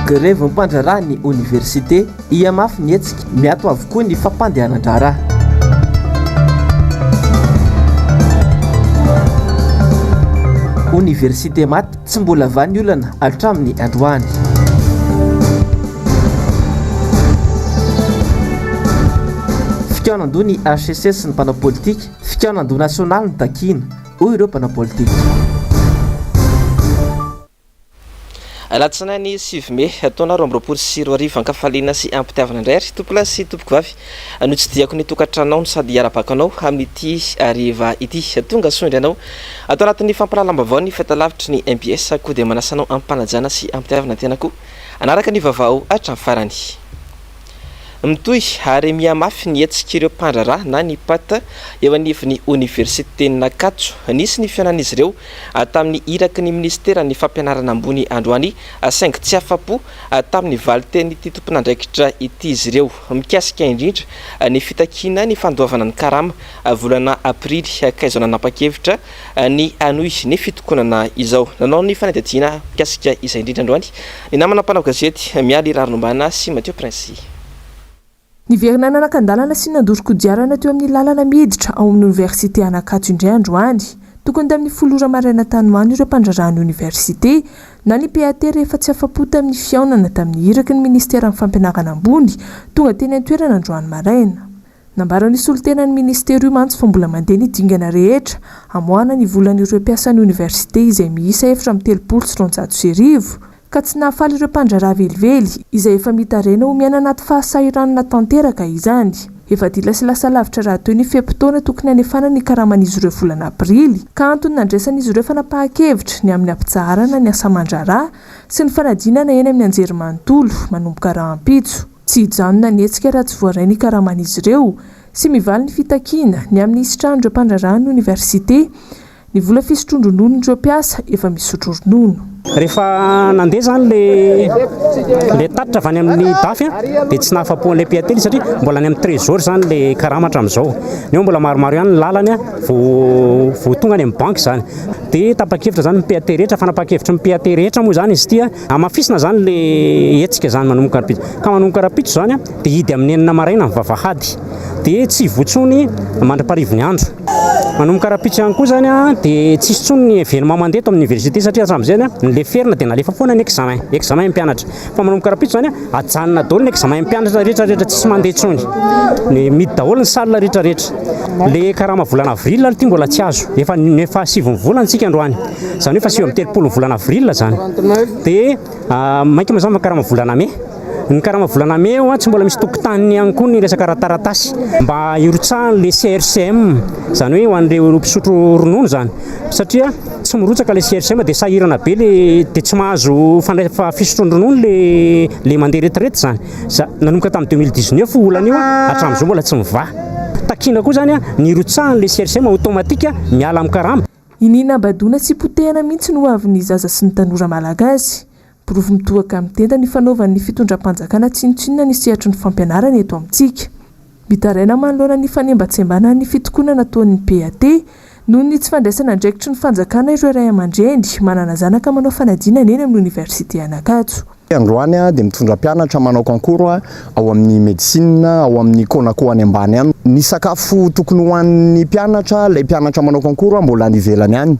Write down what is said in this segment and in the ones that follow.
Grevy mpandraharaha ny oniversite, hihamafy ny hetsika, miato avokoa ny fampandehanan-draharaha. Oniversite maty, tsy mbola vaha ny olana hatramin'ny androany. Fikaonandoha ny hcc sy ny mpanao politika, fikaonandoha nasionaly no takiana, hoy ireo mpanao politika. Alatsinainy 9 mey, taona 2022, ankafaliana sy ampitiavana indray ary tompolahy sy tompokovavy no tsidihako ny tokantranonao no sady hiarabako anao amin'ity hariva ity. Tonga soa indray anao ato anatin'ny fampahalalam-baovao ny fahitalavitry ny mbs koa dia manasa anao amim-panajana sy ampitiavana tena koa hanaraka ny vaovao hatramin'ny farany. Mitohy ary mihamafy ny hetsik'ireo mpandraharaha na ny pat eo anivon'ny oniversiten'Ankatso. Nisy ny fihaonan'izy ireo tamin'ny iraky ny minisiteran'ny fampianarana ambony androany saingy tsy afa-po tamin'ny valin-tenin'ity tompon'andraikitra ity izy ireo mikasika indrindra ny fitakiana ny fandoavana ny karama volana aprily ka izao nanapa-kevitra ny hanohy ny fitokonana izao. Nanao ny fanadihadiana mikasika izay indrindra androany ny namana mpanao gazety Mialy Raharinombana sy Mathieu Prince. Niverina nanakan-dalana sy nandoro kodiarana teo amin'ny lalana miditra ao amin'ny oniversite Anakatso indray androany, tokony tamin'ny folo ora maraina tany ho any ireo mpandraharahan'ny oniversite na ny PAT rehefa tsy afa-po tamin'ny fihaonana tamin'ny iraky ny minisiteran'ny fampianarana ambony tonga teny an-toerana androany maraina. Nambaran'io solontenan'ny minisitera io mantsy fa mbola mandeha ny dingana rehetra hamoahana ny volan'ireo mpiasan'ny oniversite izay miisa 1234, ka tsy nahafaly ireo mpandraharaha velively izay efa mitaraina ho miaina anaty fahasahiranana tanteraka izany. Efa dila sy lasa lavitra rahateo ny fe-potoana tokony hanefana ny karaman'izy ireo volana aprily, ka antony nandraisan'izy ireo fanapahan-kevitra ny amin'ny hampitsaharana ny asa aman-draharaha sy ny fanadinana eny amin'ny anjerimanontolo manomboka rahampitso. Tsy hijanona ny hetsika raha tsy voaray ny karaman'izy ireo sy mivaly ny fitakiana ny amin'ny hisitrahan'ireo mpandraharahan'ny oniversite ny vola fisotroan-drononon'ireo mpiasa efa misotro ronono. Rehefa nandeha izany le le tatitra avy any amin'ny DAF dia tsy nahafa-po an'ilay PAT satria mbola any amin'ny trésor izany le karama hatramin'izao. Nefa mbola maromaro ihany ny lalany vao vao tonga any amin'ny banky izany. Dia tapa-kevitra izany ny PAT rehetra, fanapahan-kevitry ny PAT rehetra moa izany izy ity. Hamafisina izany le hetsika izany manomboka rahampitso. Ka manomboka rahampitso izany dia hidy amin'ny enina maraina ny vavahady. Dia tsy hivoha intsony mandra-parivin'ny andro. Manomboka rahampitso ihany koa izany dia tsy hisy intsony ny événement mandeha eto amin'ny université satria hatramin'izay ny leferina dia nalefa foana ny examen, examen mpianatra. Fa manomboka rahampitso izany ajanona daholo ny examen mpianatra rehetra rehetra tsisy mandeha intsony. Ny midy daholo ny salle rehetra rehetra. Le karama volana avril aloha ity mbola tsy azo. Efa efa sivy ny volana isika androany. Izany hoe efa 39 ny volana avril izany. Dia mainka moa izany fa karama volana mey. Ny karama volana mey io tsy mbola misy tokotaniny ihany koa ny resaka ara-taratasy mba hirotsahan'ilay CRCM, izany hoe ho an'ireo mpisotro ronono izany. Satria tsy mirotsaka ilay CRCM dia sahirana be le dia tsy mahazo fandray fisotroan-dronono le le mandeha retraite izany. Za nanomboka tamin'ny 2019 io olana io hatramin'izao mbola tsy mivaha. Takiana koa izany ny hirotsahan'ilay CRCM automatique miala amin'ny karama. Iniana habadoana sy potehana mihitsy ny hoavin'ny zaza sy ny tanora malagasy. Porofo mitohaka amin'ny tenda ny fanaovan'ny fitondram-panjakana tsinontsinona ny sehatry ny fampianarana eto amintsika. Mitaraina manoloana ny fanembatsembanana ny fitokonana ataon'ny PAT noho ny tsy fandraisana andraikitry ny fanjakana ireo ray aman-dreny manana zanaka manao fanadinana eny amin'ny oniversite Anakatso. Androany dia mitondra mpianatra manao concours ao amin'ny médecine ao amin'ny Conaco any ambany any. Ny sakafo tokony hohanin'ny mpianatra, ilay mpianatra manao concours mbola any ivelany any.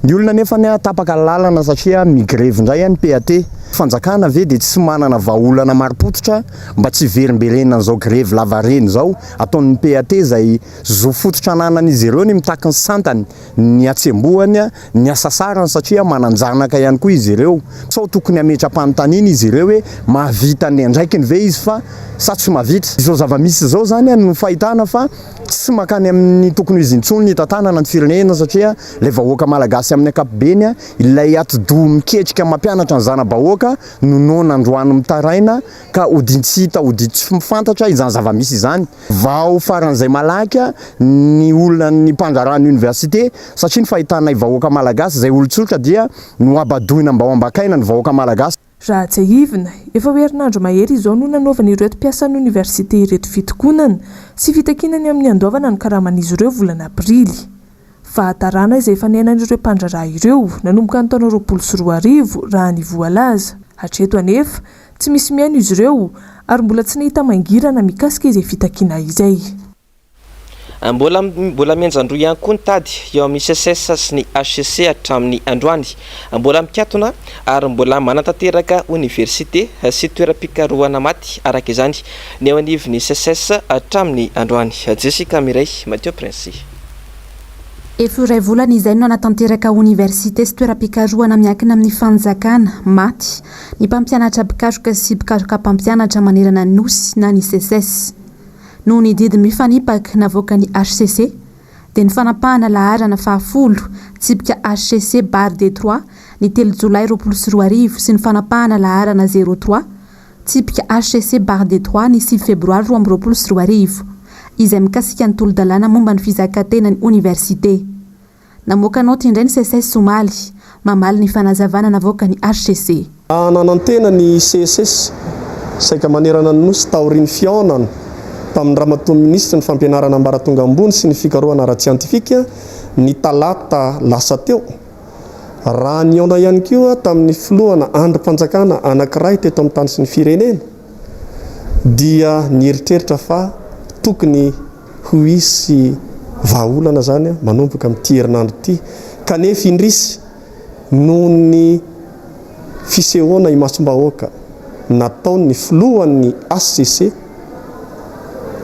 Ny olona nefany tapaka lalana satria migrevy indray ny PAT. Fanjakana ve dia tsy manana vahaolana marim-pototra mba tsy hiverimberenan'izao grevy lavareny izao ataon'ny PAT izay zo fototra ananan'izy ireo ny mitaky ny santany, ny hatsembohany, ny hasasarany satria manan-janaka ihany koa izy ireo. Sao tokony hametra-panontaniana izy ireo hoe mahavita ny andraikiny ve izy fa sa tsy mahavita. Izao zava-misy izao izany no fahitana fa Tsy mankany amin'ny tokony ho izy intsony ny hitantanana ny firenena satria ilay vahoaka malagasy amin'ny ankapobeny, ilay atidoha miketrika mampianatra ny zana-bahoaka no noana androany mitaraina ka odian-tsy hita odian-tsy fantatra izany zava-misy izany. Vao faran'izay malaky ny olan'ny mpandraharahan'ny université satria ny fahitanay vahoaka malagasy izay olon-tsotra dia nohabadoina mba ho ambakaina ny vahoaka malagasy. Raha tsiahivina, efa ho herinandro mahery izao no nanaovan'ireto mpiasan'ny oniversite ireto fitokonana sy fitakiana ny amin'ny handoavana ny karaman'izy ireo volana aprily. Fahatarana izay efa niainan'ireo mpandraharaha ireo nanomboka ny taona 2020 raha ny voalaza. Hatreto anefa, Tsy misy mihaino izy ireo ary mbola tsy nahita mangirana mikasika izay fitakiana izay. Mbola mbola mihenjan-droa ihany koa ny tady eo amin'ny SECES sy ny HCC hatramin'ny androany. Mbola mikatona ary mbola manatanteraka oniversite sy toeram-pikarohana maty araka izany ny eo anivon'ny SECES hatramin'ny androany. Jessica Mireille, Mathieu Princy. Efa iray volana izay no nanatanteraka oniversite sy toeram-pikarohana miankina amin'ny fanjakana, maty, ny mpampianatra mpikaroka sy mpikaroka mpampianatra manerana ny Nosy na ny SECES. Noho ny didy mifanipaka navoakan'ny hcc, dia ny fanapahana laharana fahafolo, tsipika hcc barre des trois, ny telo jolay 2020 sy ny fanapahana laharana zéro trois, tsipika hcc barre des trois ny sivy febroary 2022, izay mikasika ny tolo-dalàna momba ny fizakan-tenan'ny oniversite. Namoaka naoty indray ny Seces omaly, mamaly ny fanazavana navoakan'ny hcc. Nanantena ny Seces saika manerana ny Nosy taorian'ny fihaonana tamin'ny Ramatoa Minisitry ny Fampianarana Ambaratonga Ambony sy ny Fikarohana Ara-tsiantifika ny talata lasa teo. Raha nihaona ihany koa tamin'ny filohana andrim-panjakana anankiray teto amin'ny tany sy ny firenena dia nieritreritra fa tokony ho hisy vahaolana izany manomboka amin'ity herinandro ity kanefa indrisy noho ny fisehoana imasom-bahoaka nataon'ny filohan'ny hcc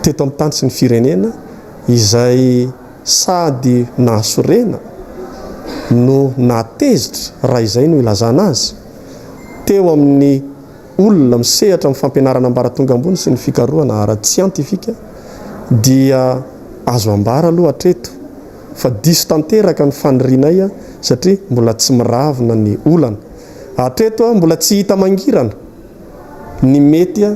teto amin'ny tany sy ny firenena izay Sady nahasorena no nahatezitra, raha izay no ilazana azy, teo amin'ny olona misehatra amin'ny fampianarana ambaratonga ambony sy ny fikarohana ara-tsiantifika dia azo ambara aloha hatreto fa diso tanteraka ny fanirianay satria mbola tsy miravina ny olana. Hatreto mbola tsy hita mangirana ny mety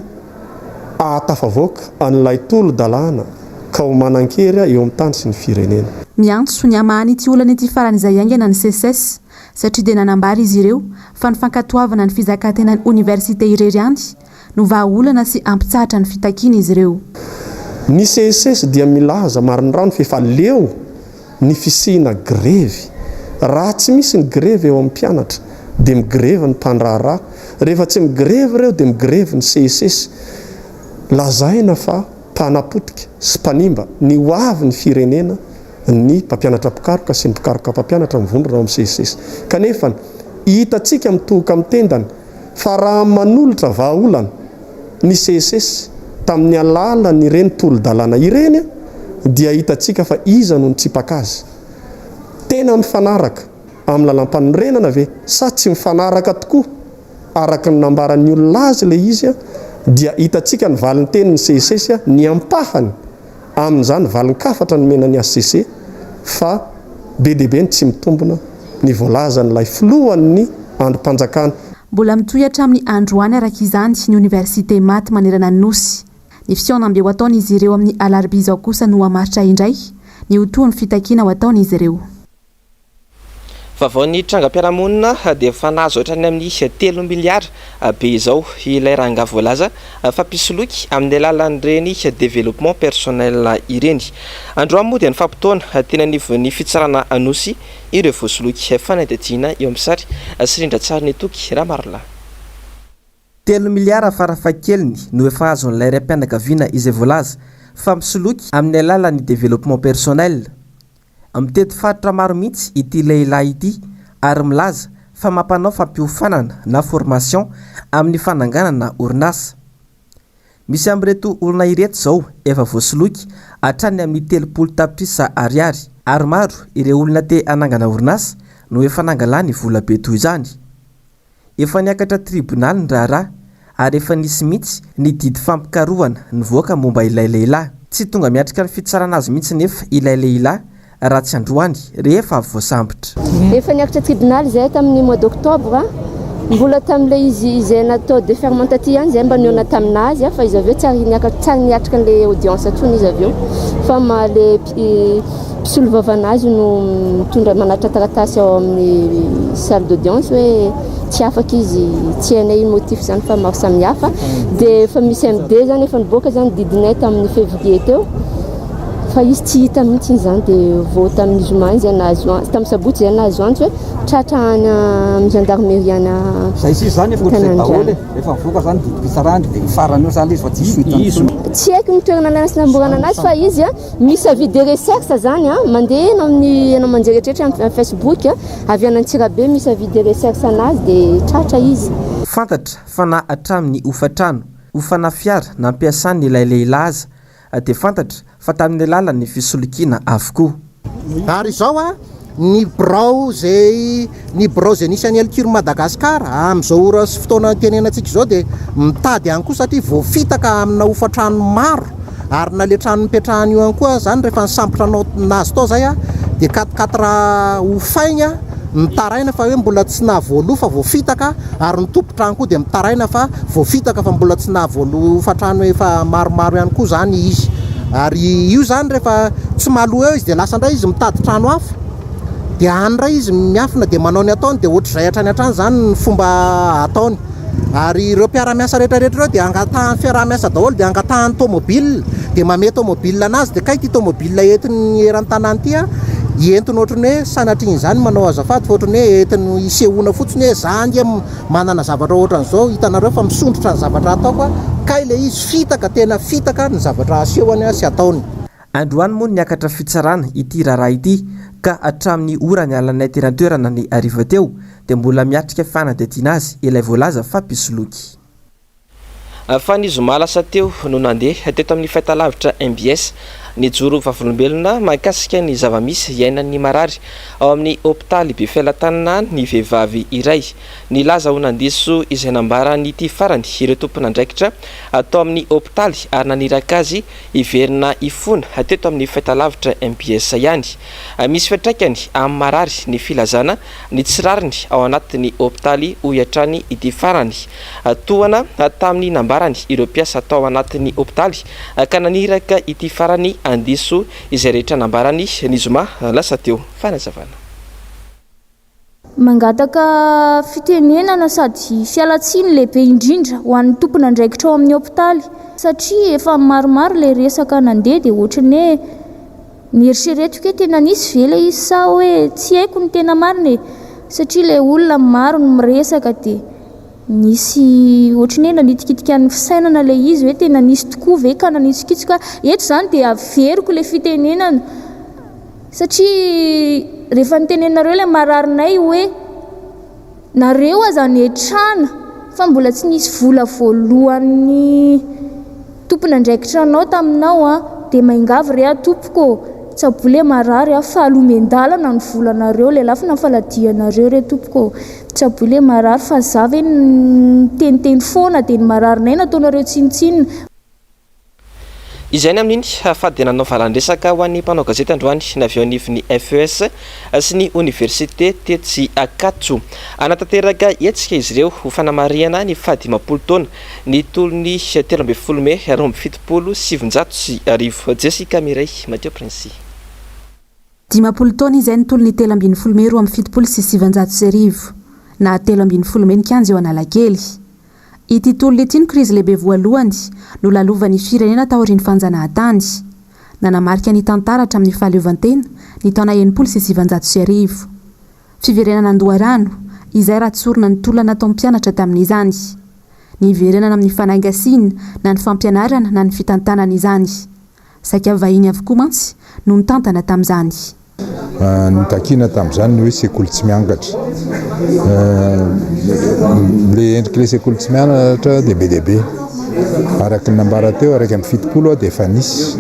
hahatafavoaka an'ilay tolo-dalàna ka ho manan-kery eo amin'ny tany sy ny firenena. Miantso ny hamahana ity olana ity faran'izay haingana ny Seces satria dia nanambara izy ireo fa ny fankatoavana ny fizakan-tenan'ny oniversite irery ihany no vahaolana sy hampitsahatra ny fitakiana izy ireo. Ny Seces dia milaza marindrano fa efa leo ny fisiana grevy. Raha tsy misy ny grevy eo amin'ny mpianatra dia migrevy ny mpandraharaha. Rehefa tsy migrevy ireo dia migrevy ny Seces. Lazaina fa mpanapotika sy mpanimba ny ho avy ny firenena ny mpampianatra mpikaroka sy ny mpikaroka mpampianatra mivondrona ao amin'ny Seces. Kanefa hitantsika mitohoka amin'ny tendany fa raha manolotra vahaolana ny Seces tamin'ny alalan'ireny tolo-dalàna ireny dia hitantsika fa iza no nitsipaka azy. Tena mifanaraka amin'ny lalàmpanorenana ve sa tsy mifanaraka tokoa araka ny nambaran'ny olona azy ilay izy dia hitantsika ny valintenin'ny Seces ny ampahany amin'izany valin-kafatra nomena ny hcc fa be dia be ny tsy mitombina ny voalazan'ilay filohan'ny andrim-panjakana. Mbola mitohy hatramin'ny androany araka izany ny oniversite maty manerana ny Nosy. Ny fihaonambe ho ataon'izy ireo amin'ny alarobia izao kosa no hamaritra indray ny ho tohin'ny fitakiana ho ataon'izy ireo. Vaovao ny trangam-piarahamonina dia efa nahazo hatrany amin'ny telo miliara be izao ilay rangahy voalaza fa mpisoloky amin'ny alalan'ireny développement personnel ireny. Androany moa dia nifampitaona teny anivon'ny fitsarana Anosy ireo voasoloky. Fanadihadiana eo amin'ny sary sy rindran-tsarin'i Toky Ramarolahy. Telo miliara farafahakeliny no efa azon'ilay raim-pianakaviana izay voalaza fa misoloky amin'ny alalan'ny développement personnel. Mitety faritra maro mihitsy ity lehilahy ity ary milaza fa mampanao fampiofanana na formation amin'ny fananganana orinasa. Misy amin'ireto olona ireto izao efa voasoloky hatrany amin'ny 30 tapitrisa ariary ary maro ireo olona te hanangana orinasa no efa nangalany vola be toy izany. Efa niakatra tribonaly ny raharaha ary efa nisy mihitsy ny didy fampikarohana nivoaka momba ilay lehilahy. Tsy tonga miatrika ny fitsarana azy mihitsy nefa ilay lehilahy raha tsy androany rehefa avy voasambotra. Efa niakatra tribonaly izahay tamin'ny mois d'octobre, mbola tamin'ilay izy izay natao deferment taty ihany izahay mba nihaona tamin'azy fa izy avy eo tsy ary niakatra tsy ary niatrika an'ilay audience intsony izy avy eo fa ma le Mpisolovava anazy no mitondra manatitra taratasy ao amin'ny salle d'audience hoe tsy afaka izy, tsy hainay iny motif izany fa maro samihafa. Dia efa misy MD zany efa nivoaka zany didinay tamin'ny février teo. Fa izy tsy hita mihitsy izany dia vao tamin'ny zoma iny zay nahazo antso, tamin'ny sabotsy zay nahazo antso hoe tratra any amin'ny gendarmerie any Zay sisa zany efa ohatr'izay daholo e. Rehefa mivoaka zany didim-pitsarana dia mifarana eo zany ilay izy fa tsisy suite intsony. Tsy haiko ny toerana nanasamborana anazy fa izy misy avis de recherche zany mandeha eny amin'ny haino aman-jery rehetra amin'ny Facebook avy any Antsirabe misy avis de recherche anazy dia tratra izy. Fantatra fa na hatramin'ny hofantrano, hofana fiara nampiasan'ilay lehilahy aza dia fantatra fa tamin'ny alalan'ny fisolokiana avokoa. Ary izao a, ny birao izay ny birao izay nisy an'i Elcure Madagascar amin'izao ora sy fotoana itenenantsika izao dia mitady ihany koa satria voafitaka amina hofantrano maro ary na le trano nipetrahany io ihany koa zany rehefa nisambotra anao nazy tao zay a dia quatre quatre hofaigna mitaraina fa hoe mbola tsy nahavoaloa fa voafitaka ary ny tompon-trano koa dia mitaraina fa voafitaka fa mbola tsy nahavoaloa hofantrano efa maromaro ihany koa zany izy ary io zany rehefa tsy mahaloa eo izy dia lasa indray izy mitady trano hafa dia any indray izy miafina dia manao ny ataony dia ohatr'izay hatrany hatrany zany ny fomba ataony ary ireo mpiara-miasa rehetra rehetra ireo dia angatahany fiaraha-miasa daholo dia angatahany tomobile dia mamehy tomobile anazy dia kay ity tomobile entiny eran'ny tanàna ity a entiny ohatran'ny hoe sanatria izany manao azafady fa ohatran'ny hoe entiny hisehoana fotsiny hoe za ange manana zavatra ohatran'izao hitanareo fa misondrotra ny zavatra ataoko a kay ilay izy fitaka tena fitaka ny zavatra asehony sy ataony. Androany moa niakatra fitsarana ity raharaha ity ka hatramin'ny ora nialanay teny an-toerana ny hariva teo dia mbola miatrika fanadihadiana azy ilay voalaza fa mpisoloky. Fa ny zoma lasa teo no nandeha teto amin'ny fahitalavitra mbs nijoro vavolombelona mahakasika ny zava-misy iainan'ny marary ao amin'ny hopitaly Befelatanana ny vehivavy iray. Nilaza ho nandiso izay nambaran'ity farany ireo tompon'andraikitra tao amin'ny hopitaly ary naniraka azy Hiverina hifona teto amin'ny fahitalavitra mbs ihany. Misy fiantraikany amin'ny marary ny filazana ny tsy rariny ao anatin'ny hopitaly, hoy hatrany ity farany. Tohana tamin'ny nambarany ireo mpiasa tao anatin'ny hopitaly ka naniraka ity farany handiso izay rehetra nambarany ny zoma lasa teo. Fanazavana. Mangataka fitenenana sady fialantsiny lehibe indrindra ho an'ny tompon'andraikitra ao amin'ny hopitaly satria efa maromaro ilay resaka nandeha dia ohatran'ny hoe nieritreretiko hoe tena nisy ve ilay izy sa hoe tsy haiko ny tena marina e! satria ilay olona maro no miresaka dia nisy ohatran'ny hoe nanitikitika ny fisainana ilay izy hoe tena nisy tokoa ve ka nanitsokitsoka eto izany dia averiko ilay fitenenana. Satria rehefa niteneninareo ilay mararinay hoe nareo aza netrana fa mbola tsy nisy vola voalohan'ny tompon'andraikitra anao taminao an, dia maingavy re aho tompoko ô, tsaboy ilay marary aho fa aloha miandalana ny volanareo, lelafina ny faladianareo re tompoko ô, tsaboy ilay marary fa za ve niteniteny foana dia ny mararinay nataonareo tsinontsinona. Izay ny amin'iny fa dia nanao valan-dresaka ho an'ny mpanao gazety androany ny avy eo anivon'ny FES sy ny oniversite tetsy Ankatso. Hanatanteraka hetsika izy ireo ho fanamarihana ny fahadimampolo taona ny tolon'ny 13 mey 1972. Jessica Mireille Mathieu Princy. 50 taona izay ny tolon'ny 13 mey 1972, na 13 mey ny kianja eo Analakely. Ity tolona ity no krizy lehibe voalohany nolalovan'ny firenena taorian'ny fanjanahantany. Nanamarika ny tantara hatramin'ny fahaleovantena ny taona 1960. Fiverenana an-doharano, izay raha tsorina ny tolona nataon'ny mpianatra tamin'izany. Niverenana amin'ny fanagasiana na ny fampianarana na ny fitantanana izany. Saika vahiny avokoa mantsy no nitantana tamin'izany. Notakiana tamin'izany ny hoe sekoly tsy miangatra. Ilay endrik'ilay sekoly tsy mianatra dia be dia be. Araka ny nambara teo, 71 dia efa nisy.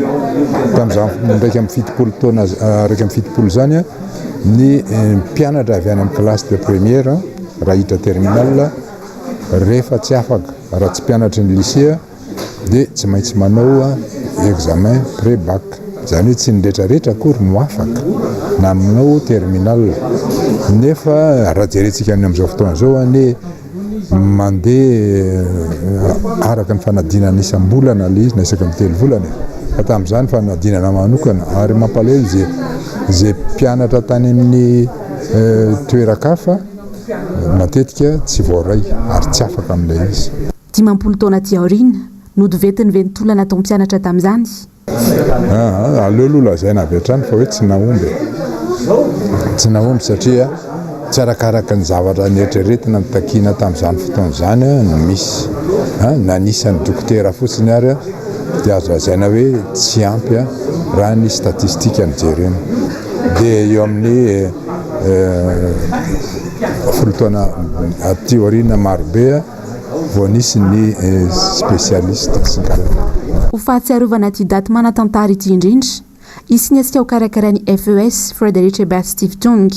Tamin'izany 71 taona, 71 izany, ny mpianatra avy any amin'ny classe de première raha hiditra terminale, rehefa tsy afaka, raha tsy mpianatry ny lycée, dia tsy maintsy manao examen pré bac, izany hoe tsy ny retraretra akory no afaka na manao terminal, nefa raha jerentsika ny amin'izao fotoana izao anie mandeha araka ny fanadinana isam-bolana ilay izy na isaky ny telo volana e, fa tamin'izany fanadinana manokana ary mampalahelo izay izay mpianatra tany amin'ny toeran-kafa matetika tsy voaray ary tsy afaka amin'ilay izy. 50 taona aty aoriana, nodivetin'ny ventola nataon'ny mpianatra tamin'izany. Aa, aleo aloha lazaina avy hatrany fa hoe tsy nahomby e. Tsy nahomby satria tsy arakaraka ny zavatra neritreretina notakiana tamin'izany fotoana izany no misy. Na ny isan'ny dokotera fotsiny ary dia azo lazaina hoe tsy ampy raha ny statistika no jerena. Dia eo amin'ny folo taona aty aoriana marobe vao nisy ny spécialiste sy ny karazany. Ho fahatsiarovana ity daty manan-tantara ity indrindra, hisy ny hetsika hokarakarain'ny FES, Friedrich Ebert Stiftung,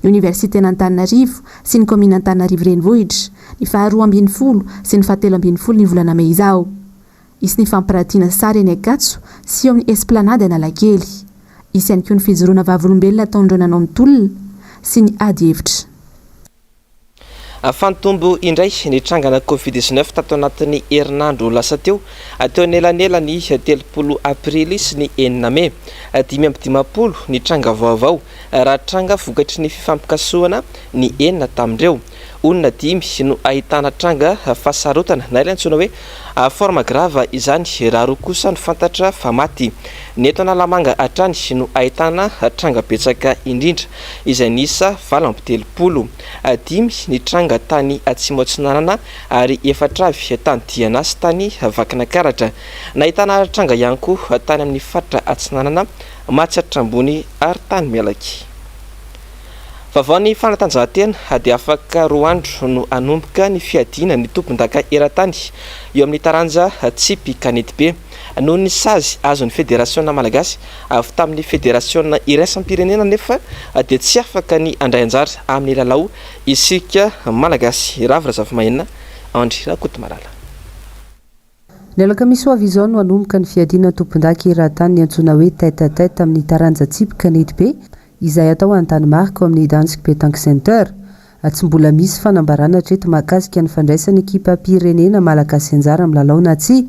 ny Oniversiten'Antananarivo sy ny Kaominina Antananarivo Renivohitra, ny faha 12 sy ny faha 13 ny volana mey izao. Hisy ny fampiratiana sary eny Ankatso sy eo amin'ny Esplanade Analakely. Hisy ihany koa ny fijoroana vavolombelona ataon'ireo nanao ny tolona sy ny ady hevitra. Fa nitombo indray ny trangana Covid 19 tato anatin'ny herinandro lasa teo, teo anelanelan'ny 30 aprily sy ny 6 mey. 55 ny tranga vaovao, raha tranga vokatry ny fifampikasohana ny enina tamin'ireo. Olona dimy no ahitana tranga fahasarotana na ilay antsoina hoe forme grave izany, raha roa kosa no fantatra fa maty. Ny eto Analamanga hatrany no ahitana tranga betsaka indrindra, izay niisa 38. Dimy ny tranga tany Atsimo Atsinanana ary efatra avy tany Diana sy tany Vakinakaratra. Nahitana tranga ihany koa tany amin'ny faritra Atsinanana, Matsiatra Ambony ary tany Melaky. Vaovao ny fanatanjahantena dia afaka roa andro no hanomboka ny fiadiana ny tompondaka eran-tany eo amin'ny taranja tsipy kanetibe. Noho ny sazy azon'ny federasiona malagasy avy tamin'ny federasiona iraisam-pirenena anefa dia tsy afaka ny handray anjara amin'ny lalao isika malagasy. Ravo Razafimahenina, Andry Rakotomalala. Ny alakamisy ho avy izao no hanomboka ny fiadiana tompondaka eran-tany antsoina hoe tête à tête amin'ny taranja tsipy kanetibe izay hatao any Danemark ao amin'ny Dansk Petanque Center. Tsy mbola misy fanambarana hatreto mahakasika ny fandraisan'ny ekipam-pirenena malagasy anjara amin'ny lalao na tsia.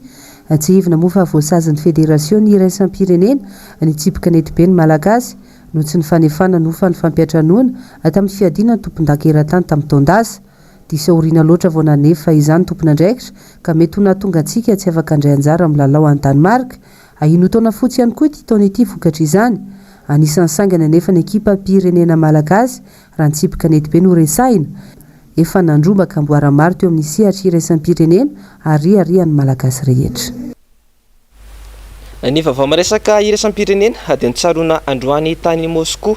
Tsiahivina moa fa voasazin'ny federasiona iraisam-pirenena ny tsipy kanetibe ny Malagasy noho tsy ny fanefana nofa ny fampiantranoana tamin'ny fiadiana ny tompondaka eran-tany tamin'ny taon-dasa. Diso aoriana loatra vao nanefa izany tompon'andraikitra ka mety ho nahatonga antsika tsy afaka handray anjara amin'ny lalao any Danemark. Ahiana ho taona fotsy ihany koa ity taona ity vokatr'izany. Anisan'ny sangany anefa ny ekipam-pirenena malagasy raha ny tsipy kanetibe no resahina. Efa nandrombaka amboara maro teo amin'ny sehatra iraisam-pirenena ary reharehan'ny Malagasy rehetra. Ny vaovao miresaka iraisam-pirenena dia notsaroana androany tany Moskoa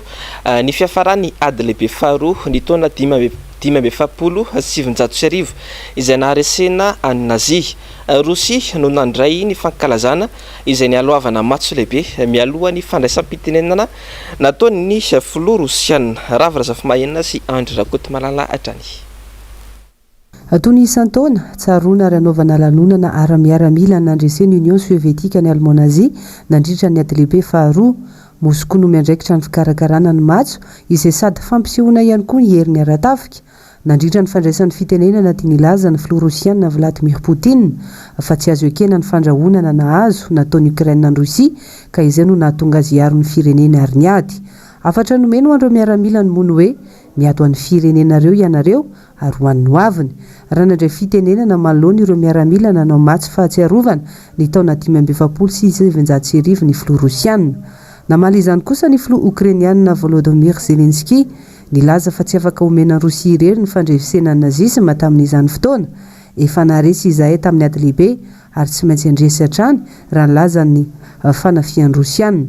ny fiafaran'ny ady lehibe faharoa ny taona 1945 izay naharesena an'i Nazi. Rosia no nandray ny fankalazana izay nialohavana matso lehibe mialoha ny fandraisam-pitenenana nataon'ny filoha rosiana Ravo Razafimahenina sy Andry Rakotomalala hatrany. Toy ny isan-taona, tsaroana ary anaovana lanonana ara-miaramila ny nandresen'ny Union Soviétique ny Allemand Nazi nandritra ny Ady Lehibe Faharoa. Moskoa no miandraikitra ny fikarakarana ny matso, izay sady fampisehoana ihany koa ny heriny ara-tafika. Nandritra ny fandraisany fitenenana dia nilaza ny filoha Rosiana Vladimir Putin fa tsy azo ekena ny fandrahonana nahazo nataon'i Ukraine an'i Rosia ka izay no nahatonga azy hiaro ny fireneny ary niady. Hafatra nomeny ho an'ireo miaramilany moa ny hoe, Miady ho an'ny firenenareo ianareo ary ho an'ny hoaviny. Raha nandray fitenenana manoloana ireo miaramila nanao matso fahatsiarovana ny taona 1945 ny filoha rosiana. Namaly izany kosa ny filoha okrainiana Volodymyr Zelensky, nilaza fa tsy afaka omena an'i Rosia irery ny fandrevsena ny nazisma tamin'izany fotoana. Efa naharesy izahay tamin'ny ady lehibe ary tsy maintsy handresy hatrany raha nilaza ny fanafihan'ny rosiana.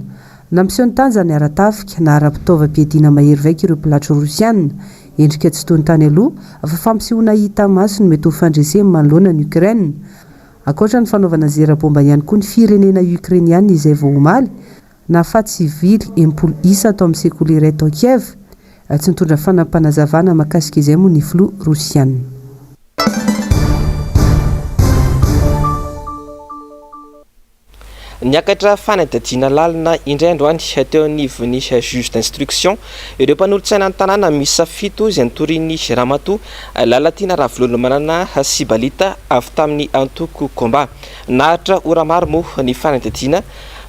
Nampiseho ny tanjany ara-tafika na ara-pitaovam-piadiana mahery vaika ireo mpilatro rosiana. Endrika tsy toy ny tany aloha, fa fampisehoana hita maso ny mety ho fandreseny manoloana an'i Ukraine. Ankoatra ny fanaovana zera baomba ihany koa ny firenena Ukrainiana izay vao omaly, nahafaty sivily 60 isa tao amin'ny sekoly iray tao Kiev. Tsy nitondra fanampinazavana mahakasika izay moa ny filoha Rosiana. Niakatra fanadihadiana lalina indray androany teo anivon'ny juge d'instruction ireo mpanolotsaina ny tanàna miisa fito izay nitorian'ny ramatoa Lalatiana Ravololomanana Sibalita avy tamin'ny antoko Combat. Naharitra ora maro moa ny fanadihadiana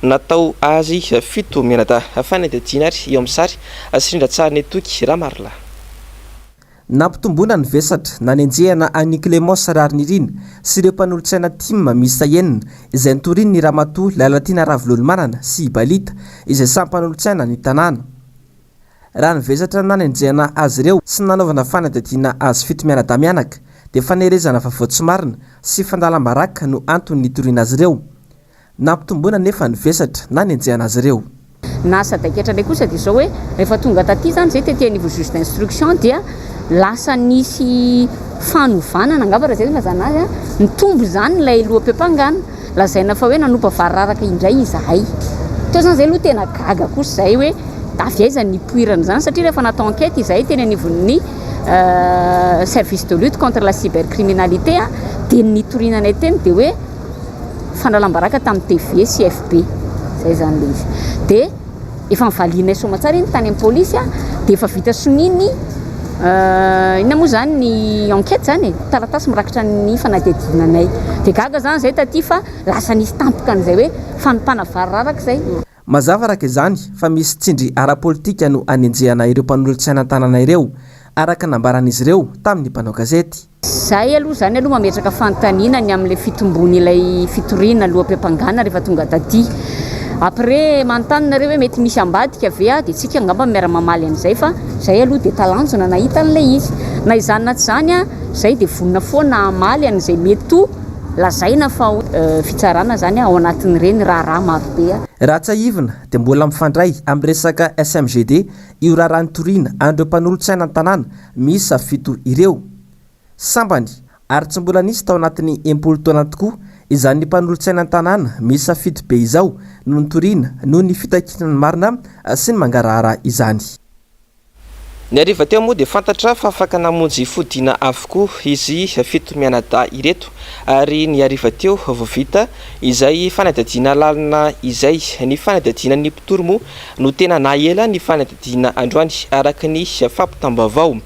natao azy fito mianadahy. Fanadihadiana ary eo amin'ny sary sy rindran-tsarin'i Toky Ramarolahy. Nampitomboina ny vesatra nanenjehana an'i Clémence Raharinirina sy ireo mpanolotsaina tim miisa enina izay nitorian'ny Ramatoa Lalatiana Ravololomanana sy i Balita izay samy mpanolotsaina ny tanàna. Raha ny vesatra nanenjehana azy ireo sy nanaovana fanadihadiana azy fito mianadahy mianaka dia fanerezana vaovao tsy marina sy fandalam-baraka no antony nitoriana azy ireo. Nampitomboina anefa ny vesatra nanenjehana azy ireo. Nahasadaikatra anay kosa dia izao hoe rehefa tonga taty izany izay tety anivon'ny juge d'instruction dia lasa nisy fanovanana angamba raha izay no filazana azy an, nitombo izany ilay loham-piampangana, lazaina fa hoe nanompa variraraka indray izahay. Teo izany izay aloha tena gaga kosa izahay hoe avy aiza ny nipoirana izany satria rehefa natao enquête izahay teny anivon'ny service de lutte contre la cybercriminalité dia ny nitoriana anay teny dia hoe fanalam-baraka tamin'ny TV sy FB, zay zany le izy. De efa nivalianay soamatsara iny tany amin'ny polisy a, de efa vita sonia ny inona moa zany ny enquête zany e, taratasy mirakitra ny fanadihadiana anay. De gaga zany zay taty fa lasa nisy tampoka an'izay hoe fanompana vary raraka izay. Mazava araka izany fa misy tsindry ara-politika no anenjehana ireo mpanolotsaina an-tanàna ireo, araka ny nambaran'izy ireo tamin'ny mpanao gazety. Zay aloha zany aloha mametraka fanontaniana ny amin'ilay fitombon'ilay fitoriana loham-piampangana rehefa tonga taty. Après manontany nareo hoe mety misy ambadika ve aho dia tsika angamba miara-mamaly an'izay fa zay aloha dia talanjona nahita an'ilay izy. Na izany na tsy izany an, zay dia vonona foana hamaly an'izay mety ho lazaina fa fitsarana zany ao anatin'ireny raharaha marobe. Raha tsiahivina dia mbola mifandray amin'ny resaka SMGD io raharaha nitoriana an'ireo mpanolotsaina an-tanàna miisa fito ireo. Sambany, ary tsy mbola nisy tao anatin'ny 60 taona tokoa, izany mpanolotsaina an-tanàna miisa fito be izao no nitoriana noho ny fitakiana ny marina sy ny mangarahara izany. Ny hariva teo moa dia fantatra fa afaka namonjy fodiana avokoa izy fito mianadahy ireto ary ny hariva teo vao vita izay fanadihadiana lalina izay. Ny fanadihadiana ny mpitory moa no tena naha-ela ny fanadihadiana androany araka ny fampitam-baovao.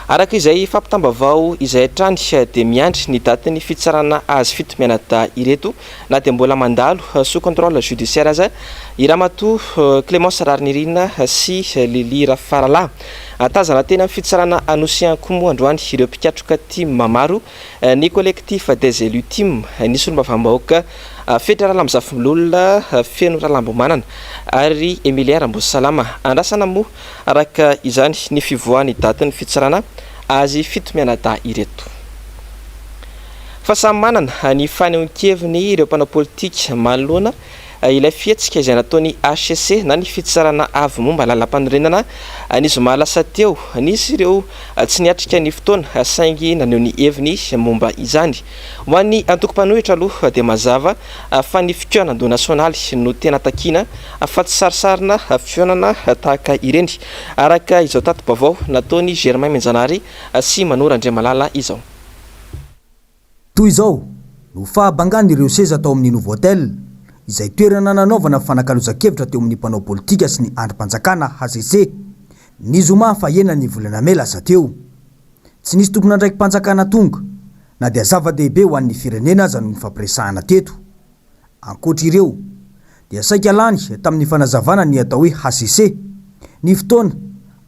Araka izay fampitam-baovao izay hatrany dia miandry ny datin'ny fitsarana azy fito mianadahy ireto na dia mbola mandalo sous contrôle judiciaire aza i Ramatoa Clémence Raharinirina sy Lily Rafaralahy. Tazana teny amin'ny fitsarana Anosy ihany koa moa androany ireo mpikatroka tim maro, ny Collectif des élus tim, ny solombavambahoaka Fetra Ralambozafimilolona, Feno Ralambomanana ary Emilien Rambosalama. Andrasana moa araka izany ny fivoahan'ny datin'ny fitsarana azy fito mianadahy ireto. Fa samy manana ny fanehoan-keviny ireo mpanao politika manoloana ilay fihetsika izay nataon'ny hcc na ny Fitsarana Avo momba ny Lalàmpanorenana ny zoma lasa teo. Nisy ireo tsy niatrika ny fotoana saingy naneho ny heviny momba izany. Ho an'ny antoko mpanohitra aloha dia mazava fa ny fikaonandoha nasionaly no tena takiana fa tsy sarisarina fihaonana tahaka ireny, araka izao tati-baovao nataon'i Germain Menjanahary sy Manoro Andriamalala izao. Toy izao no fahabangan'ireo seza tao amin'ny Novotel, izay toerana nanaovana fanakalozan-kevitra teo amin'ny mpanao politika sy ny andrim-panjakana hcc, ny zoma fahenina ny volana mey lasa teo. Tsy nisy tompon'andraiki-panjakana tonga, na dia zava-dehibe ho an'ny firenena aza no nifampiresahana teto. Ankoatra ireo, dia saika lany tamin'ny fanazavana ny atao hoe hcc, ny fotoana,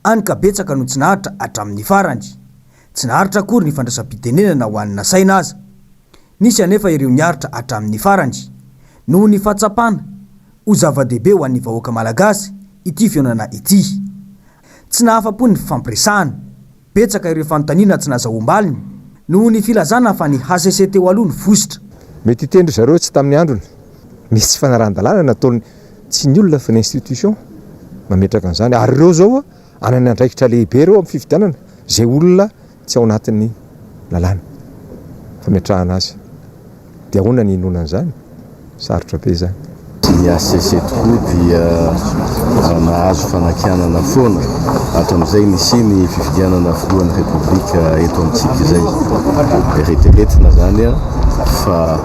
hany ka betsaka no tsy naharitra hatramin'ny farany. Tsy naharitra akory ny fandraisam-pitenenana ho an'ny nasaina aza. Nisy anefa ireo niaritra hatramin'ny farany, noho ny fahatsapana ho zava-dehibe ho an'ny vahoaka malagasy ity fihaonana ity. Tsy nahafa-po ny fifampiresahana. Betsaka ireo fanontaniana tsy nazahoam-baliny, noho ny filazana fa ny hcc teo aloha no fositra. Mety hiteny ry zareo tsy tamin'ny androny. Misy tsy fanarahan-dalàna nataon'ny, tsy ny olona fa ny institution mametraka an'izany. Ary ireo izao hanana andraikitra lehibe ireo amin'ny fifidianana, izay olona tsy ao anatin'ny lalàna fametrahana azy. Dia ahoana ny hinoana an'izany? Sarotra be izany. Ny hcc tokoa dia nahazo fanakianana foana hatramin'izay nisian'ny fifidianana filohan'ny Repoblika eto amintsika izay. Eritreretina izany fa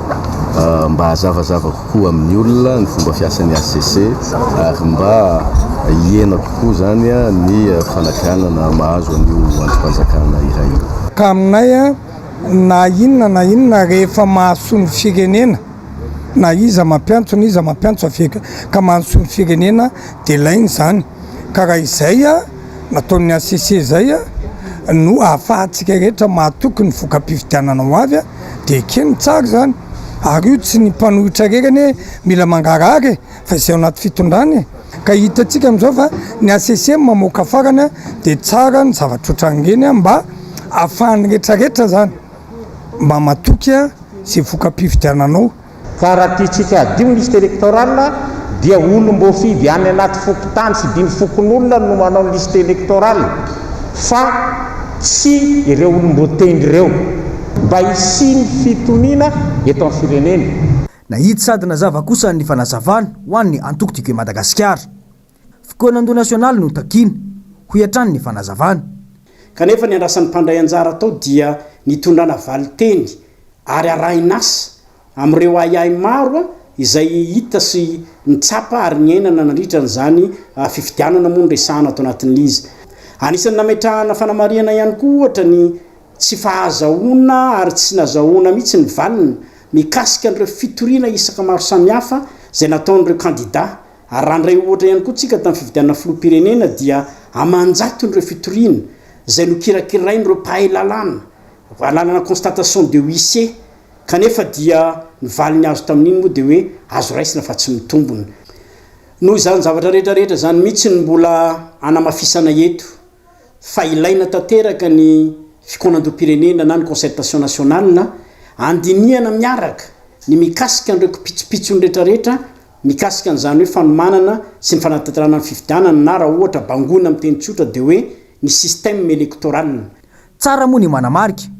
mba hazavazava kokoa amin'ny olona ny fomba fiasan'ny hcc ary mba hihena kokoa izany ny fanakianana mahazo an'io andrim-panjakana iray io. Ka aminay na inona na inona rehefa mahasoa ny firenena na iza mampiantso na iza mampiantso avy ka mahasoa ny firenena dia ilaina izany ka raha izay nataon'ny HCC izay. no ahafahantsika rehetra mahatoky ny voka-pifidianana ho avy dia ekeny tsara izany. Ary io tsy ny mpanohitra irery anie mila mangarahara e, fa izay ao anaty fitondrana e. Ka hitantsika amin'izao fa ny HCC mamoaka farany dia tsara ny zavatra ohatran'ireny mba ahafahan'ny rehetrarehetra izany mba matoky izay voka-pifidianana ao. Fa raha tiantsika hadio ny liste électorale dia olom-boafidy any anaty fokontany fidin'ny fokonolona no manao ny liste électorale fa tsy ireo olom-boatendry ireo. Mba hisian'ny fitoniana eto amin'ny firenena. Nahitsy sady nazava kosa ny fanazavana ho an'ny antoko Tiako i Madagasikara. Fikaonandoha nasionaly no takiana, hoy hatrany ny fanazavana. Kanefa ny andrasan'ny mpandray anjara tao dia nitondrana valinteny ary arahin'asa amin'ireo ahiahy maro izay hita sy nitsapa ary niainana nandritra an'izany fifidianana moa no resahana ato anatin'ilay izy. Anisan'ny nametrahana fanamarihana ihany koa ohatra ny tsy fahazahoana ary tsy nazahoana mihitsy ny valiny mikasika an'ireo fitoriana isaka maro samihafa izay nataon'ireo kandida ary raha handray ohatra ihany koa tsika tamin'ny fifidianana filoham-pirenena dia aman-jatony ireo fitoriana izay nokirakirain'ireo mpahay lalàna alalana constatation de huissier kanefa dia ny valiny azo tamin'iny moa dia hoe azo raisina fa tsy mitombona. Noho izany zavatra rehetra rehetra izany mihitsy no mbola anamafisana eto fa ilaina tanteraka ny fikaonandoham-pirenena na ny concertation nationale andinihana miaraka ny mikasika an'ireo kipitsopitsony rehetra rehetra mikasika an'izany hoe fanomanana sy ny fanatanterahana ny fifidianana na raha ohatra bangoina amin'ny teny tsotra dia hoe ny système électoral. Tsara moa ny manamarika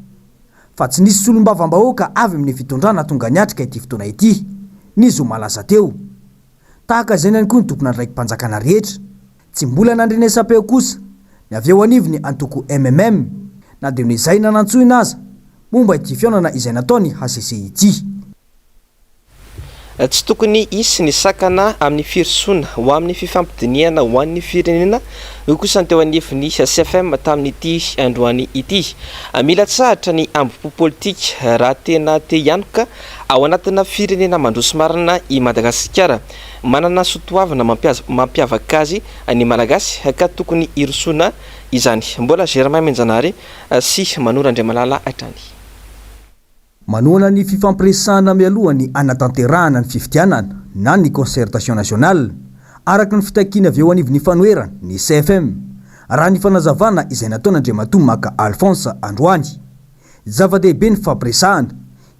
fa tsy nisy solombavambahoaka avy amin'ny fitondrana tonga niatrika ity fotoana ity ny zoma lasa teo. Tahaka izany ihany koa ny tompon'andraiki-panjakana rehetra. Tsy mbola nandrenesam-peo kosa ny avy eo anivon'ny antoko mmm na dia noezahina nantsoina aza momba ity fihaonana izay nataon'ny hcc ity. Tsy tokony hisy ny sakana amin'ny firosoana ho amin'ny fifampidinihana ho an'ny firenena, hoy kosa ny teo anivon'ny CFM tamin'ity androany ity. Mila atsahatra ny hambom-po politika raha tena te hianoka ao anatina firenena mandroso marina i Madagasikara. Manana soatoavina mampiavaka azy ny Malagasy ka tokony hirosoana izany. Mbola Germain Menjanahary sy Manoro Andriamalala hatrany. Manohana ny fifampiresahana mialoha ny hanatanterahana ny fifidianana na ny concertation nationale, araka ny fitakiana avy eo anivon'ny fanoherana, ny CFM, raha ny fanazavana izay nataon'Andriamatoa Maka Alphonse androany. Zava-dehibe ny fifampiresahana,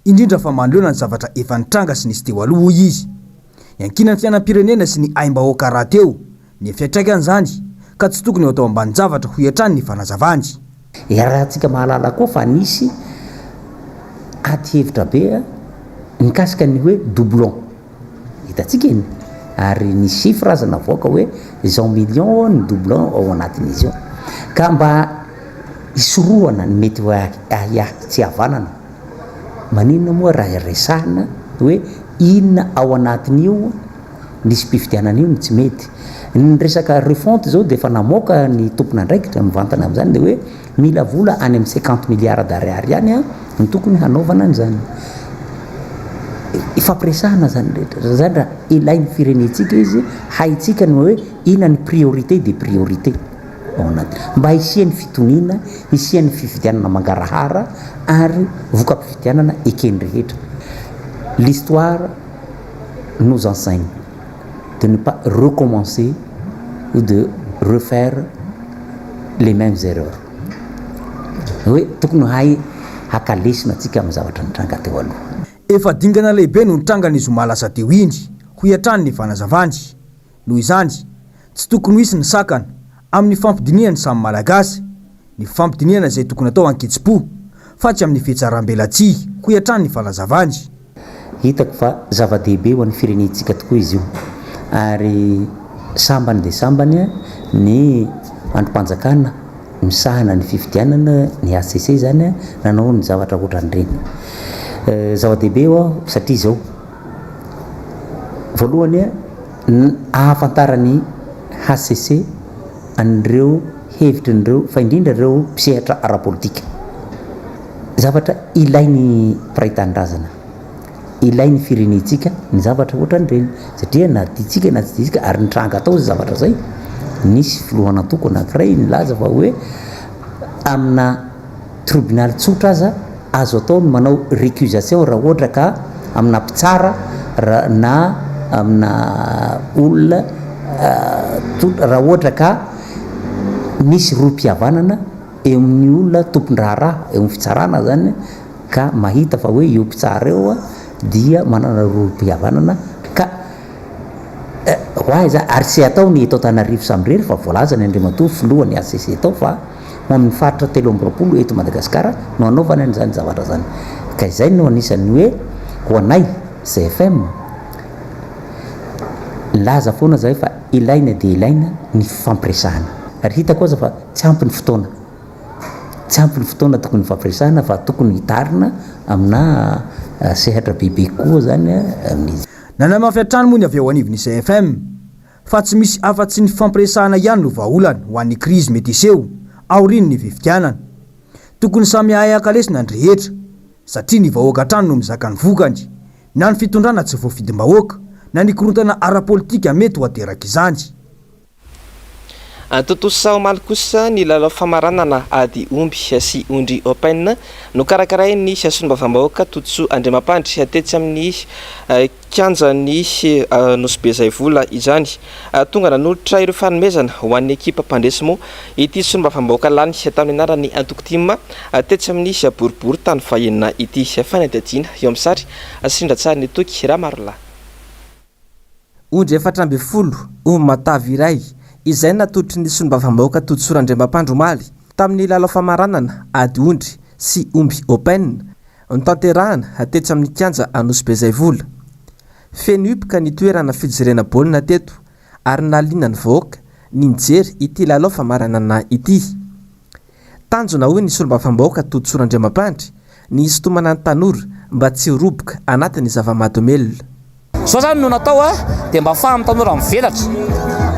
indrindra fa manoloana ny zavatra efa nitranga sy nisy teo aloha, hoy izy. Iankinan'ny fiainam-pirenena sy ny aim-bahoaka rahateo ny fiantraikan'izany ka tsy tokony ho atao ambanin-javatra, hoy hatrany ny fanazavany. Iarahantsika mahalala koa fa nisy ady hevitra be mikasika ny hoe doublon. Hitantsika iny. Ary nisy chiffre aza navoaka hoe izao million ny doublon ao anatin'izy io. Ka mba hisorohana ny mety ho ahiahy tsy havanana, maninona moa raha resahina hoe inona ao anatin'io lisi-pifidianana io no tsy mety. Ny resaka refonte izao dia efa namoaka ny tompon'andraikitra mivantana amin'izany dia hoe mila vola any amin'ny cinquante milliards d'ariary any no tokony hanaovana an'izany. Ifampiresahana izany rehetra izany raha ilain'ny firenentsika izy, haintsika ny hoe inona ny priorité des priorités ao anatiny. Mba hisian'ny fitoniana, hisian'ny fifidianana mangarahara ary voka-pifidianana eken'ny rehetra. L'histoire nous enseigne de ne pas recommencer ou de refaire les mêmes erreurs. Hoe tokony hahay haka lesona tsika amin'ny zavatra nitranga teo aloha. Efa dingana lehibe no nitranga ny zoma lasa teo iny, hoy hatrany ny fanazavany. Noho izany, tsy tokony ho hisy ny sakana amin'ny fampidinihana ny samy Malagasy, ny fifampidinihana izay tokony atao an-kitsim-po, fa tsy amin'ny fihatsaram-belatsihy, hoy hatrany ny fanazavany. Hitako fa zava-dehibe ho an'ny firenentsika tokoa izy io ary sambany dia sambany ny andrim-panjakana misahana ny fifidianana, ny hcc izany, nanao ny zavatra ohatran'ireny. Zava-dehibe io satria izao, voalohany ahafantaran'ny hcc an'ireo hevitrin'ireo fa indrindra ireo mpisehatra ara-politika. Zavatra ilain'ny mpiray tanindrazana, ilain'ny firenentsika ny zavatra ohatran'ireny satria na tiantsika na tsy tiantsika ary nitranga tao izay zavatra izay, nisy filohan'antoko anankiray nilaza fa hoe. Amina tribonaly tsotra aza azo atao ny manao récusation raha ohatra ka amina mpitsara na amina olona raha ohatra ka misy rohim-pihavanana eo amin'ny olona tompon-draharaha eo amin'ny fitsarana zany ka mahita fa hoe io mpitsara io dia manana rohim-pihavanana ka ho ahy za ary tsy atao ny eto Antananarivo samirery fa voalazany Andriamatoa filohan'ny HCC tao fa ho amin'ny faritra 23 eto Madagasikara no hanaovana an'izany zavatra izany ka izay no anisan'ny hoe ho anay CFM nilaza foana zahay fa ilaina dia ilaina ny fifampiresahana ary hitako aza fa tsy ampy ny fotoana tsy ampy ny fotoana tokony hifampiresahana fa tokony hitarina amina sehatra bebe kokoa zany amin'ny Nanamafy hatrany moa ny avy eo anivon'ny CFM fa tsy misy afa-tsy ny fifampiresahana ihany no vahaolana ho an'ny krizy mety hiseho aorian'ny fifidianana. Tokony samy hahay haka lesona ny rehetra satria ny vahoaka hatrany no mizaka ny vokany, na ny fitondrana tsy voafidim-bahoaka na ny korontana ara-politika mety ho aterak'izany. Tontosa omaly kosa ny lalao famaranana ady omby sy ondry Open nokarakarain'ny solombavambahoaka Todisoa Andriamampandry tetsy amin'ny kianjan'ny Nosy Be Zaivola izany. Tonga nanolotra ireo fanomezana ho an'ny ekipa mpandresy moa ity solombavambahoaka lany tamin'ny anaran'ny antoko tim tetsy amin'ny boriborintany fahenina ity. Fanadihadiana eo amin'ny sary sy rindran-tsarin'i Toky Ramarolahy. Ondry 14, omby matavy iray, izay natolotry ny solombavambahoaka Todisoa Randriamampandry omaly, tamin'ny lalao famaranana ady ondry sy omby Open, notanterahana tetsy amin'ny kianja Anosibe Zaivola. Feno hipoka ny toerana fijerena baolina teto ary nahaliana ny vahoaka ny nijery ity lalao famaranana ity. Tanjona hoy ny solombavambahoaka Todisoa Randriamampandry ny hisintomana ny tanora mba tsy ho roboka anatin'ny zava-mahadomelina. Izao izany no natao dia mba ahafahan'ny tanora mivelatra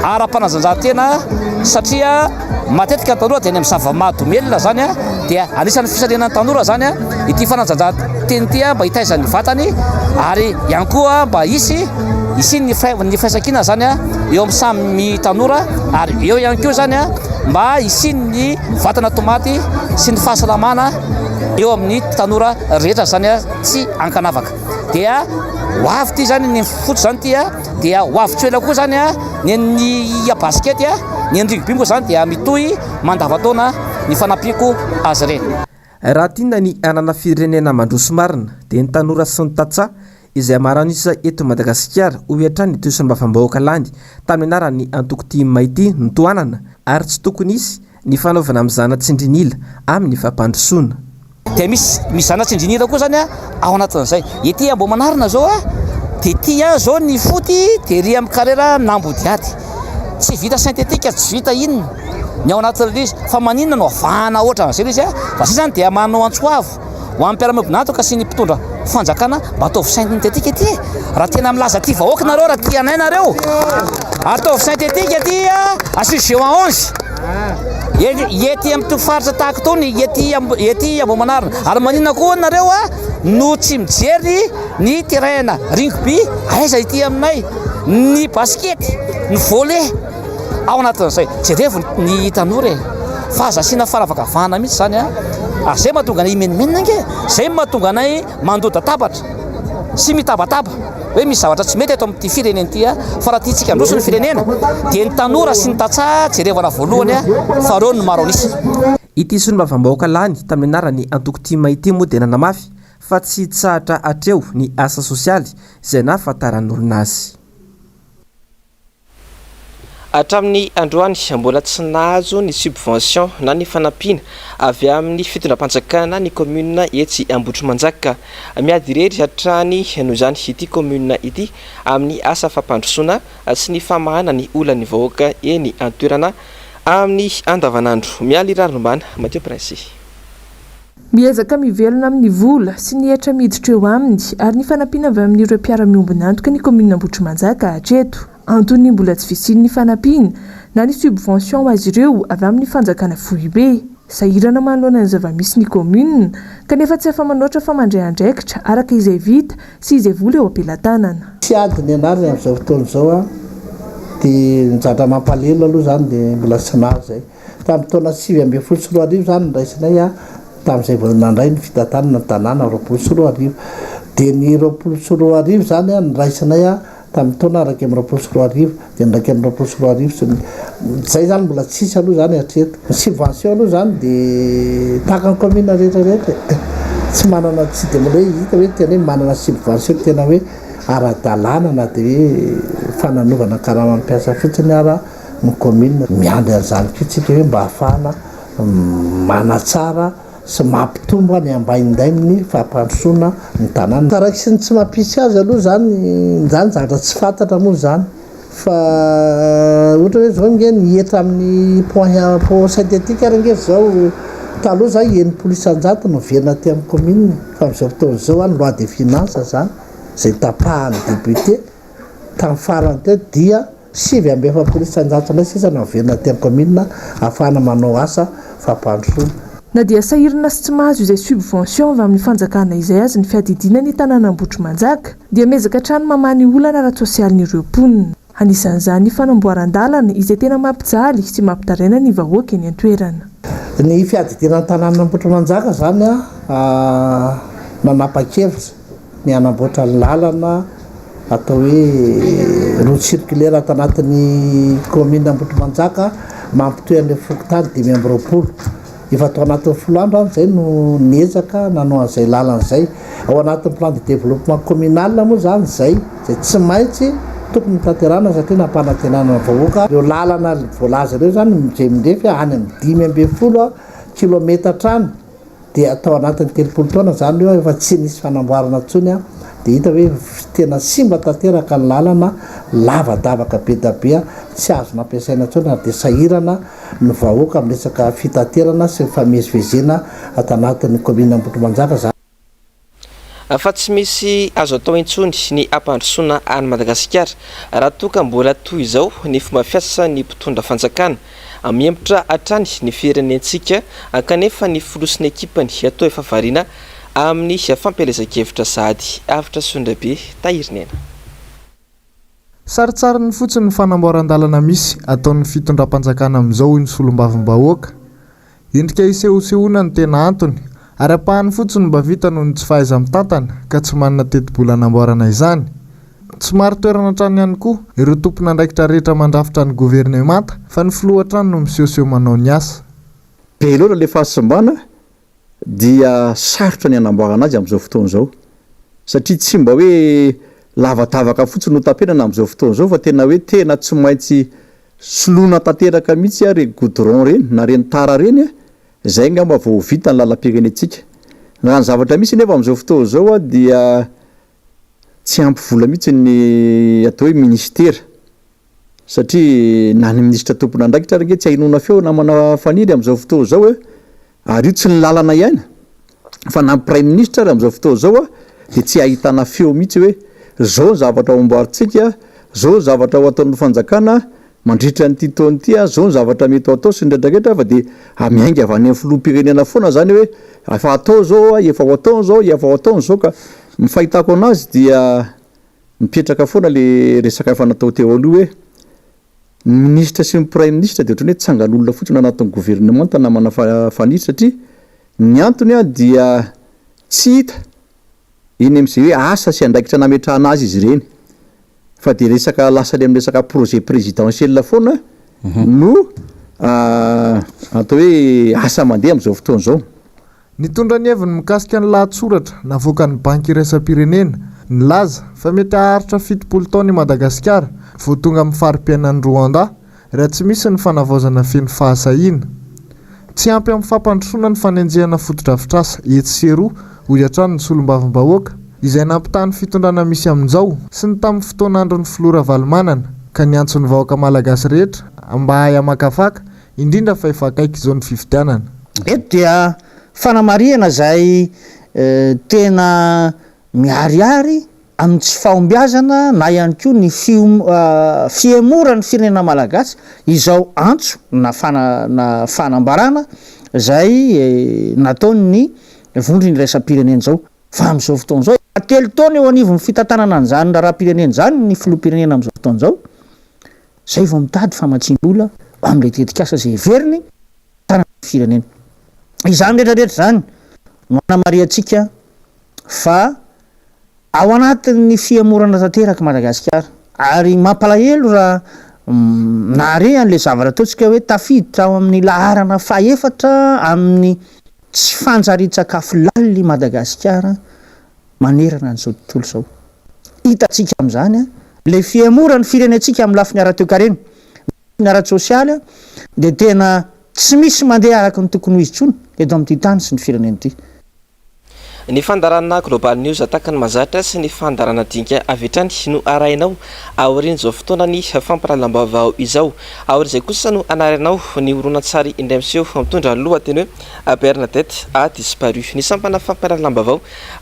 ara-panatanjahantena satria matetika ny tanora dia any amin'ny zava-mahadomelina izany dia anisan'ny fisarihana ny tanora izany ity fanatanjahantena ity mba hitaiza ny vatany ary ihany koa mba hisy hisian'ny ny firaisankina izany eo amin'ny samy tanora ary eo ihany koa izany mba hisian'ny vatana tomaty sy ny fahasalamana eo amin'ny tanora rehetra izany tsy ankanavaka. Dia ho avy ity izany ny foot izany ity dia ho avy tsy ho ela koa izany ny an'ny basikety, ny an'ny rugby moa izany dia mitohy mandavantaona ny fanampiako azy ireny. Raha tiana ny hanana firenena mandroso marina dia ny tanora sy ny tantsaha izay maro an'isa eto Madagasikara hoy hatrany ity solombavambahoaka lany tamin'ny anaran'ny antoko tim ity no tohanana ary tsy tokony hisy ny fanaovana mizana tsindrin'ila amin'ny fampandrosoana. Dia misy mizana tsindrin'ila koa zany ao anatin'izay. Ety Ambohimanarina zao a, dia ety ihany zao ny foot dia ery amin'ny carrière n'Ambodihady. Tsy vita synthétique, tsy vita inona ny ao anatin'ilay izy. Fa maninona no avahana ohatran'izay ilay izy a? Fa zay zany dia manao antso avo ho an'ny mpiara-miombon'antoka sy ny mpitondra fanjakana mba ataovy synthétique ety e! Raha tena milaza tia vahoaka nareo, raha tia anay nareo, ataovy synthétique ety a, asio géant 11 ety amin'ity faritra tahaka itony, ety ety Ambohimanarina. Ary maninona koa nareo a no tsy mijery ny terrain-na rugby aiza ety aminay, ny basket, ny volley. Ao anatin'izay, jerevo ny tanora e! Fa aza asiana faravakavahana mihitsy izany a! Ary izay mahatonga anay himenomenona ange! Izay no mahatonga anay mandoa-databatra sy mitabataba hoe misy zavatra tsy mety eto amin'ity firenena ity a! Fa raha tiantsika handroso ny firenena dia ny tanora sy ny tantsaha jerevana voalohany a! Fa ireo no maro an'isa. Ity solombavambahoaka lany tamin'ny anaran'ny antoko tim ity moa dia nanamafy fa tsy hitsahatra hatreo ny asa sosialy izay nahafantaran'olona azy. Hatramin'ny androany, mbola tsy nahazo ny subvention na ny fanampiana avy amin'ny fitondram-panjakana ny kaominina etsy Ambohitrimanjaka. Miady irery hatrany noho izany ity kaominina ity amin'ny asa fampandrosoana sy ny famahana ny olan'ny vahoaka eny an-toerana amin'ny andavanandro. Mialy Rarinombana, Mathieu Prince. Miezaka mivelona amin'ny vola sy ny hetra miditra eo aminy ary ny fanampiana avy amin'ireo mpiara-miombon'antoka ny kaominina Ambohitrimanjaka hatreto. Antony mbola tsy fisian'ny fanampiana na ny subvention ho azy ireo avy amin'ny fanjakana foibe. Sahirana manoloana ny zava-misy ny kaominina kanefa tsy afa-manoatra fa mandray andraikitra araka izay vita sy izay vola eo am-pelatanana. Tsy ady ny anarany amin'izao fotoana izao an! Dia ny zavatra mampalahelo aloha izany dia mbola tsy nahazo izay. Tamin'ny taona 2019 izany noraisinay tamin'izay vao nandray ny fitantanana ny tanàna 2020. Dia ny 2020 izany noraisinay tamin'ny taona 2021. Dia ny 2021 sy ny izay izany mbola tsisy aloha izany hatreto. Ny subvention aloha izany dia tahaka ny commune rehetra rehetra e. Tsy manana tsy dia mbola hoe hita hoe tena hoe manana subvention tena hoe ara-dalàna na dia hoe fananovana karaman'ny mpiasa fotsiny ara ny commune. Miandry an'izany koa tsika hoe mba hahafahana manatsara sy mampitombo ny ambaindain'ny fampandrosoana ny tanàna. Taraiky sy ny tsy mampisy azy aloha izany, izany zavatra tsy fantatra moa izany fa ohatra hoe izao nge ny hetra amin'ny point point synthétique ary nge izao taloha izany 60% no miverina aty amin'ny commune fa amin'izao fotoana izao ny loi de finance izany izay tapahan'ny député tamin'ny farany teo dia 49% indray sisa no averina aty amin'ny kaominina ahafahana manao asa fampandrosoana. Na dia sahirana sy tsy mahazo izay subvention avy amin'ny fanjakana izay aza ny fiadidiana ny tanàn'Ambohitrimanjaka dia miezaka hatrany mamaha ny olana ara-tsosialin'ireo mponina. Anisan'izany ny fanamboaran-dalana izay tena mampijaly sy mampitaraina ny vahoaka eny an-toerana. Ny fiadidiana ny tanàn'Ambohitrimanjaka izany nanapa-kevitra ny hanamboatra ny lalana atao hoe route circulaire ato anatin'ny commune Ambohitrimanjaka mampitohy an'ilay fokontany 25. Efa tao anatin'ny folo andro aho izay no niezaka nanao an'izay lalana izay. Ao anatin'ny plan de développement communal moa izany izay, izay tsy maintsy tokony hotanterahina satria nampanantenana ny vahoaka ireo lalana voalaza ireo izany izay mirefy any amin'ny 15 kilometatra any. Dia tao anatin'ny 30 taona izany eo efa tsy nisy fanamboarana intsony dia hita hoe tena simba tanteraka ny lalana, lavadavaka be da be tsy azo nampiasaina intsony ary dia sahirana ny vahoaka amin'ny resaka fitaterana sy ny famezivezena ato anatin'ny kaominina Ambohitrimanjaka izany. Fa tsy misy azo atao intsony ny hampandrosoana an'i Madagasikara raha toa ka mbola toy izao ny fomba fiasan'ny mpitondra fanjakana. Mihemotra hatrany ny firenentsika kanefa ny filoha sy ny ekipany toa efa variana amin'ny fampielezan-kevitra sahady. Avotra Sondrabe Tahirinena. Sarintsariny fotsiny ny fanamboaran-dalana misy ataon'ny fitondram-panjakana amin'izao hoy ny solombavambahoaka. Endrika isehosehoana no tena antony, ary ampahany fotsiny no mba vita noho ny tsy fahaiza-mitantana ka tsy manana tetibola hanamboarana izany. Tsy marin-toerana hatrany ihany koa ireo tompon'andraikitra rehetra mandrafitra ny governemanta fa ny filoha hatrany no misehoseho manao ny asa. Be loatra ilay fahasimbana dia sarotra ny hanamboarana azy amin'izao fotoana izao satria tsy mba hoe lavadavaka fotsiny no tapenana amin'izao fotoana izao fa tena hoe tena tsy maintsy soloina tanteraka mihitsy ireny goudron ireny na ireny tara ireny izay angamba vao ho vita ny lalam-pirenentsika. Raha ny zavatra misy anefa amin'izao fotoana izao dia tsy ampy vola mihitsy ny atao hoe ministera Satria na ny minisitra tompon'andraikitra ary ange tsy ahenoana feo namana Faniry amin'izao fotoana izao e! Ary io tsy ny lalana ihany fa na ny praiminisitra ary amin'izao fotoana izao dia tsy ahitana feo mihitsy hoe izao ny zavatra ho amboarintsika, izao ny zavatra ho ataon'ny fanjakana mandritra an'ity taona ity, izao ny zavatra mety ho atao sy ny rehetra rehetra fa dia miainga avy any amin'ny filoham-pirenena foana izany hoe efa atao izao, efa ho atao izao, efa ho atao izao ka ny fahitako an'azy dia Mipetraka foana le resaka efa natao teo aloha hoe ny minisitra sy ny praiminisitra dia ohatran'ny hoe tsangan'olona fotsiny anatin'ny governemanta namana Faniry satria ny antony dia tsy hita eny amin'izay hoe asa sy andraikitra nametrahana azy izy ireny fa dia resaka lasa any amin'ny resaka projet présidentiel foana no atao hoe asa mandeha amin'izao fotoana izao. Nitondra ny heviny mikasika ny lahatsoratra navoakan'ny Banky Iraisam-pirenena nilaza fa mety haharitra 70 taona i Madagasikara vao tonga amin'ny fari-piainan'i Rwanda raha tsy misy ny fanavaozana feno fahasahiana. Tsy ampy amin'ny fampandrosoana ny fanenjehana fotodrafitrasa etsy sy eroa, hoy hatrany ny solombavambahoaka, izay nampitaha ny fitondrana misy amin'izao sy ny tamin'ny fotoan'andron'ny filoha Ravalomanana, ka niantso ny vahoaka malagasy rehetra mba hahay hamakafaka Indrindra fa efa akaiky izao ny fifidianana. Eto dia fanamarihana izay tena miharihary amin'ny tsy fahombiazana na ihany koa ny fihemoran'ny firenena malagasy izao antso na na fanambarana izay nataon'ny vondrona iraisam-pirenena izao. Fa amin'izao fotoana izao, efa telo taona eo anivon'ny fitantanana an'izany raharaham-pirenena izany ny filoham-pirenena amin'izao fotoana izao. Izay vao mitady famatsiam-bola ho amin'ilay tetikasa izay heveriny tsara ny firenena. Izany rehetra rehetra izany no anamarihantsika fa ao anatin'ny fihemorana tanteraka Madagasikara ary mampalahelo raha nahare an'ilay zavatra ataontsika hoe tafiditra ao amin'ny laharana fahefatra amin'ny tsy fanjarian-tsakafo lalina i Madagasikara manerana an'izao tontolo izao. Hitantsika amin'izany ilay fihemoran'ny firenentsika amin'ny lafiny ara-toekarena, ny lafiny ara-tsosialy dia tena tsy misy mandeha araka ny tokony ho izy intsony eto amin'ity tany sy ny firenena ity. Ny fandaharana Global News tahaka ny mahazatra sy ny fandaharana Dinika avy hatrany no arahinao aorian'izao fotoanan'ny fampahalalam-baovao izao. Aorian'izay kosa no anarinao ny horonantsary indray miseho mitondra ny lohateny hoe Bernadette a disparu. Ny sampana fampahalalam-baovao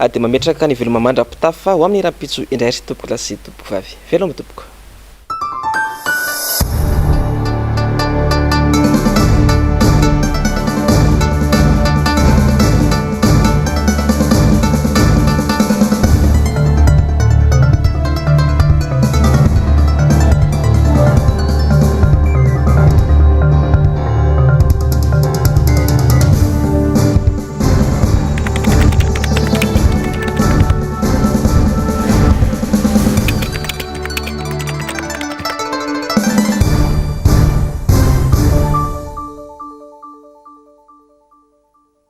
dia mametraka ny veloma mandra-pitafa ho amin'ny rahampitso indray ry tompokolahy sy tompokovavy. Veloma tompoko.